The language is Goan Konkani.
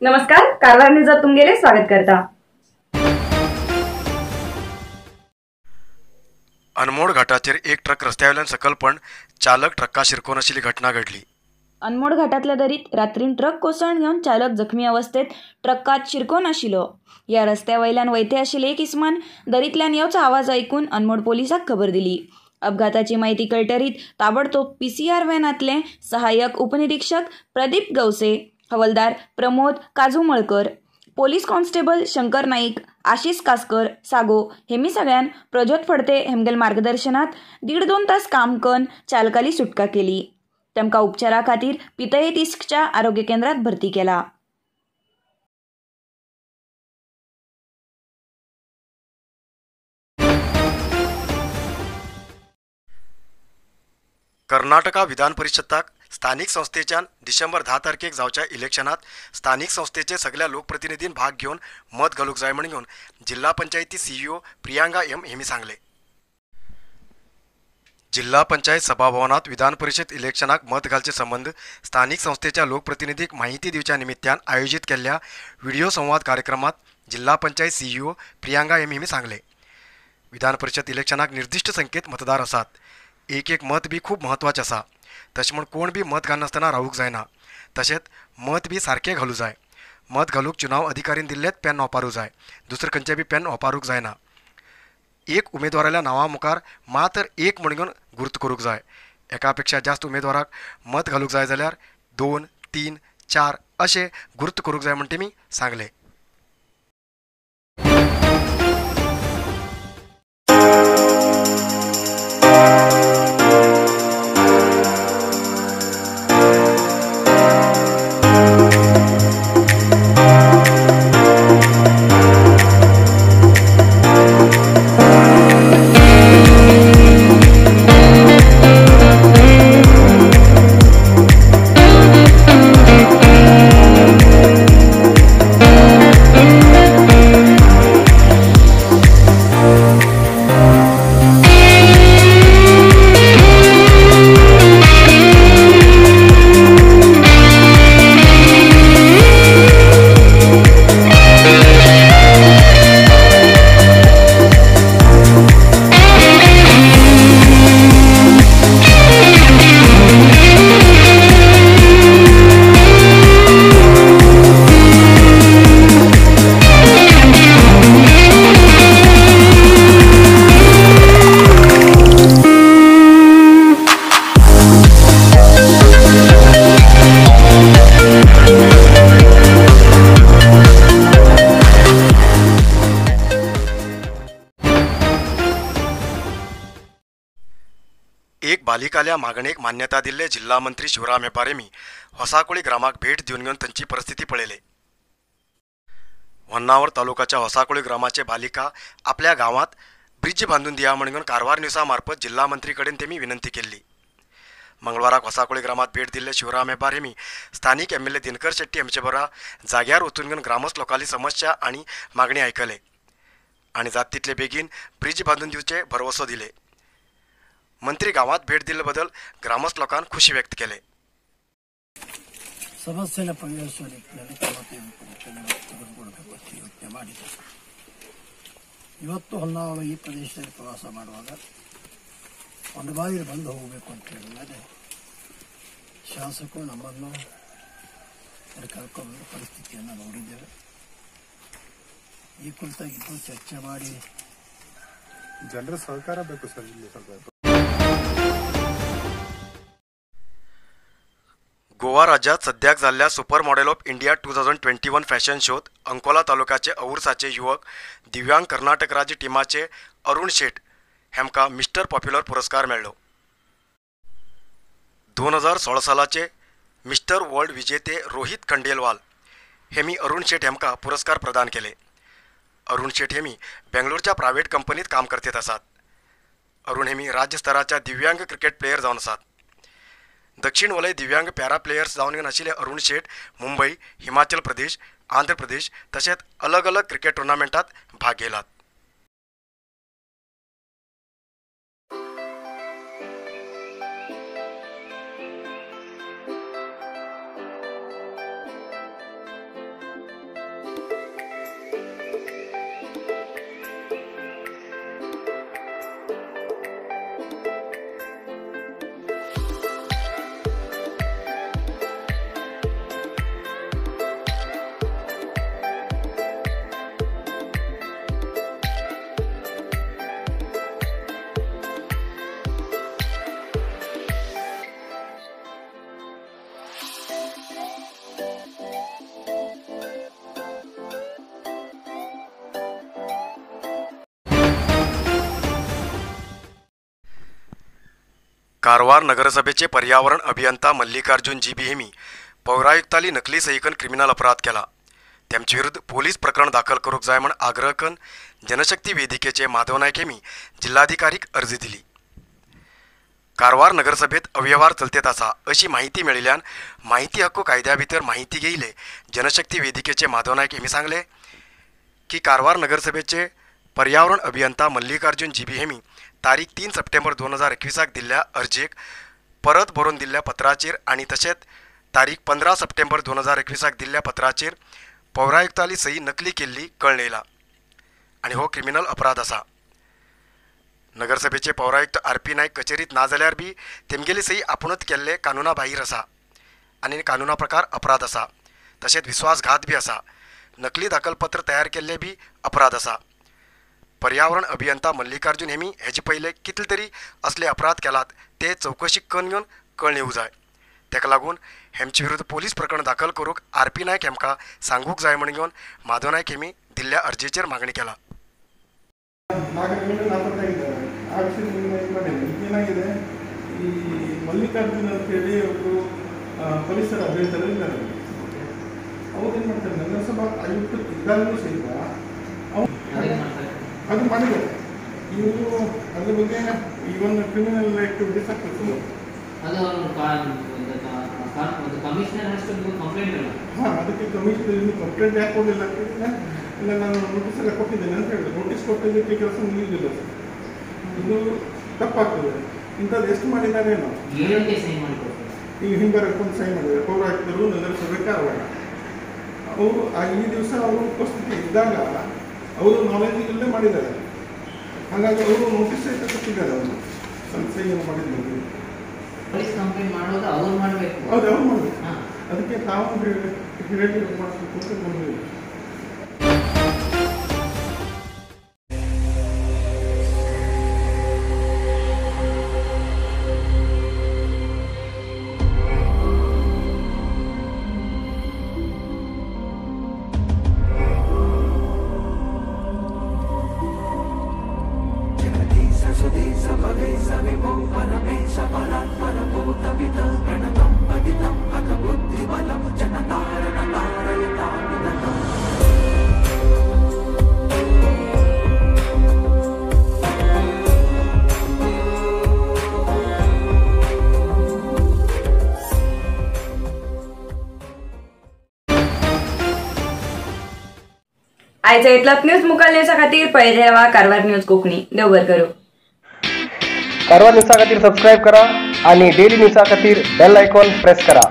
नमस्कार, कारवार न्यूजात तुमगेले स्वागत करता। अनमोड घाटाचेर एक ट्रक रस्त्यावेल्यान सकल पण चालक ट्रका शिरकोन आशिल्ली घटना घडली। अनमोड घाटातल्या दरीत रात्रीन ट्रक कोसळून घेवन चालक जखमी अवस्थेत ट्रकात शिरकोन आशिल्लो। ह्या रस्त्या वयल्यान वयते आशिल्ले एक इसमान दरींतल्यान येवचो आवाज आयकून अनमोड पोलिसाक खबर दिली। अपघाताची माहिती कळटरीत ताबडतोब पीसीआर व्हॅनांतले सहाय्यक उपनिरीक्षक प्रदीप गवसे, हवलदार प्रमोद काजूमळकर, पोलीस कॉन्स्टेबल शंकर नाईक, आशिष कासकर, सागो हेमी सगळ्यान प्रज्योत फडते हेमगेल मार्गदर्शनात 1.5-2 तास काम करून चालकाली सुटका केली। तेमकां उपचारा खातीर पितये तिस्कच्या आरोग्य केंद्रात भरती केला। कर्नाटका विधान परिषदाक स्थानिक संस्थेच्यान डिसेंबर 10 तारखेक जावच्या इलेक्शनात स्थानिक संस्थेचे सगळ्या लोकप्रतिनिधीन भाग घेवन मत घालूंक जाय म्हण घेवन जिल्हा पंचायती सीईओ प्रियांका एम हेमी सांगले। जिल्हा पंचायत सभाभवनात विधान परिषद इलेक्शनाक मत घालचे संबंद स्थानिक संस्थेच्या लोकप्रतिनिधीक माहिती दिवच्या निमित्तान आयोजित केल्ल्या व्हिडिओ संवाद कार्यक्रमात जिल्हा पंचायत सीईओ प्रियांका एम हेमी सांगले। विधान परिषद इलेक्शनाक निर्दिष्ट संख्येत मतदार आसात, एक एक मत बी खूब महत्वाचें आसा। तशें म्हूण कोण बी मत घालनासतना रावूंक जायना, तशेंच मत बी सारकें घालूं जाय। मत घालूंक चुनाव अधिकारीन दिल्लेंच पेन वापरूंक जाय, दुसरें खंयचें बी पेन वापरूंक जायना। एक उमेदवाराल्या नांवा मुखार मात्र एक म्हण घेवन गुर्त करूंक जाय। एका पेक्षा जास्त उमेदवाराक मत घालूंक जाय जाल्यार 2, 3, 4 अशें गुर्त करूंक जाय म्हण तेमी सांगलें। एक बालिकाल्या मागणेक मान्यता दिल्ले जिल्हा मंत्री शिवराम हेब्बार हेमी होसाकोळी ग्रामाक भेट दिवन घेवन तांची परिस्थिती पळयले। होन्नावर तालुकाच्या होसाकोळी ग्रामाचे बालिका आपल्या गांवात ब्रिज बांदून दिया म्हण घेवन कारवार न्यूजा मार्फत जिल्हा मंत्री कडेन तेमी विनंती केल्ली। मंगळवाराक होसाकोळी ग्रामात भेट दिल्ले शिवराम हेब्बार हेमी स्थानिक एमएलए दिनकर शेट्टी हांचे बरोबर जाग्यार वचून घेवन ग्रामस्थ लोकांली समस्या आनी मागणी आयकले आनी जात तितले बेगीन ब्रिज बांदून दिवचे भरवसो दिले। मंत्री गावात भेट दिल्ले बदल ग्रामस्थ लोकांनी खुशी व्यक्त केले। ಸಮಸ್ಯೆನ ಪರಿಹರಿಸುವ ನಿಟ್ಟಿನಲ್ಲಿ ಕ್ರಮ ತೆಗೆದುಕೊಳ್ಳಬೇಕು ಅಂತ ಯೋಚನೆ ಮಾಡಿದೆ. ಇವತ್ತು ಹೊನ್ನಾವರ ಈ ಪ್ರದೇಶದಲ್ಲಿ ಪ್ರವಾಸ ಮಾಡುವಾಗ ಒಂದು ಬಾರಿ ಬಂದು ಹೋಗಬೇಕು ಅಂತ ಹೇಳಿದ ಶಾಸಕರು ನಮ್ಮನ್ನು ಕರ್ಕೊಂಡು ಪರಿಸ್ಥಿತಿಯನ್ನು ನೋಡಿದ್ದೇವೆ. ಈ ಕುರಿತಾಗಿ ಇಬ್ಬರು ಚರ್ಚೆ ಮಾಡಿ ಜನರ ಸಹಕಾರ ಬೇಕು ಸರ್. ಇಲ್ಲಿ ಸ್ವಲ್ಪ गोवा राज्यात सद्याक जाल्ल्या super model of India 2021 fashion शोत Ankola तालुक्याचे औरसाचे युवक दिव्यांग कर्नाटक राज्य टिमाचे अरुण शेट हेमकां मिस्टर पॉप्युलर पुरस्कार मेळ्ळो। 2016 सालाचे मिस्टर वर्ल्ड विजेते रोहित खंडेलवाल हेमी अरुण शेट हेमकां पुरस्कार प्रदान केले। अरुण शेट हेमी बेंगलोरच्या प्रायव्हेट कंपनीत काम करतेत आसात। अरुण हेमी राज्य स्तराच्या दिव्यांग क्रिकेट प्लेयर जावन आसात। दक्षिण वलय दिव्यांग पॅरा प्लेयर्स जावन आशिल्ले अरुण शेट मुंबई, हिमाचल प्रदेश, आंध्र प्रदेश तशेंच अलग अलग क्रिकेट टुर्नामेंटात भाग घेतला। कारवार नगरसभेचे पर्यावरण अभियंता मल्लिकार्जुन जी बी हेमी पौरायुक्ताली नकली सही करून क्रिमिनल अपराध केला. तेमचे विरुद्ध पोलीस प्रकरण दाखल करूंक जाय म्हण आग्रह करून जनशक्ती वेदिकेचे माधव नायक हेमी जिल्हाधिकारीक अर्जी दिली. कारवार नगरसभेत अव्यवहार चलतेत आसा अशी माहिती मेळिल्ल्यान माहिती हक्क कायद्या भितर माहिती घेयले जनशक्ती वेदिकेचे माधव नायक हेमी सांगले की कारवार नगरसभेचे पर्यावरण अभियंता मल्लिकार्जुन जी बी हेमी तारीख 3 सप्टेंबर 2021 दिल्ल्या अर्जेक परत बरोवन दिल्ल्या पत्राचेर आनी तशेंच तारीख 15 सप्टेंबर 2021 दिल्ल्या पत्राचेर पौरायुक्ताली सही नकली केल्ली कळ्ळें येयला आनी हो क्रिमिनल अपराध आसा. नगरसभेचे पौरायुक्त आर पी नायक कचेरीत ना जाल्यार बी तेमगेली सही आपुणूच केल्ले कानुना भायर आसा आनी कानुना प्रकार अपराध आसा. तशेंच विस्वासघात बी आसा. नकली दाखलपत्र तयार केल्ले बी अपराध आसा. पर्यावरण अभियंता मल्लिकार्जुन हेमी हेजे पयले कितले तरी असले अपराध केलात ते चवकशी करून घेवन कळ्ळें येवंक जाय. ताका लागून हेमचे विरुद्ध पोलीस प्रकरण दाखल करूंक आर पी नायक हेमकां सांगूंक जाय म्हण घेवन माधव नायक हेमी दिल्ल्या अर्जेचेर मागणी केला. ಏನಾಗಿದೆ, ಈ ಮಲ್ಲಿಕಾರ್ಜುನ್ ಅಂತೇಳಿ ಒಬ್ಬರು ಪರಿಸರ ಅಭಿಯಂತರರು ಇದ್ದಾರೆ. ಅವ್ರು ಏನು ಮಾಡ್ತಾರೆ, ನಗರಸಭಾ ಆಯುಕ್ತರು ಇದ್ದಾಗಲೂ ಸಹಿತ ಅದು ಮಾಡಿದ್ದಾರೆ. ಇವರು ಅದ್ರ ಬಗ್ಗೆ ಈವನ್ ಕ್ರಿಮಿನಲ್ ಆಕ್ಟಿವಿಟೀಸ್ ಆಗ್ತದೆ. ಹಾಂ, ಅದಕ್ಕೆ ಕಮಿಷನರ್ ಇನ್ನೂ ಕಂಪ್ಲೇಂಟ್ ಯಾಕೆ ಕೊಡಲಿಲ್ಲ ಅಂತ ಹೇಳಿದ್ರೆ, ಇಲ್ಲ ನಾನು ನೋಟಿಸ್ ಎಲ್ಲ ಕೊಟ್ಟಿದ್ದೇನೆ ಅಂತ ಹೇಳಿದೆ. ನೋಟಿಸ್ ಕೊಟ್ಟಿದ್ದಕ್ಕೆ ಕೆಲಸ ಮುಗಿಯುವುದಿಲ್ಲ ಸರ್, ಇದು ತಪ್ಪಾಗ್ತದೆ. ಇಂಥದ್ದು ಎಷ್ಟು ಮಾಡಿದ್ದಾರೆ ಏನೋ. ಈಗ ಹಿಂಬರಕೊಂಡು ಸಹಿ ಮಾಡಿದ್ದಾರೆ ಪೌರಾಯುಕ್ತರು ನಗರಸಭೆ ಕಾರವಾರ. ಅವರು ಈ ದಿವಸ ಅವರು ಉಪಸ್ಥಿತಿ ಇದ್ದಾಗ ಅವರು ನಾಲೆಜ್ ಇಲ್ಲದೆ ಮಾಡಿದ್ದಾರೆ. ಹಾಗಾಗಿ ಅವರು ನೋಟಿಸ್ ಸಹಿತ ಕೊಟ್ಟಿದ್ದಾರೆ. ಅವರು ತನ್ನ ಸಹಿಯನ್ನು ಮಾಡಿದ್ರು. ಹೌದು, ಅವ್ರು ಮಾಡಬೇಕು. ಅದಕ್ಕೆ ತಾವು ಹೇಳಿ ಮಾಡಿಸ್ಬೇಕು ಅಂತ ಬಂದಿದ್ದೀವಿ. आयचा इतलोच न्यूज मुखार न्यूजा खातीर पळयत रावा कारवार न्यूज कोंकणी. देव बरें करूं. कारवार न्यूजा खातीर सबस्क्रायब करा आणि डेली न्यूजा खातीर बेल आयकॉन प्रेस करा.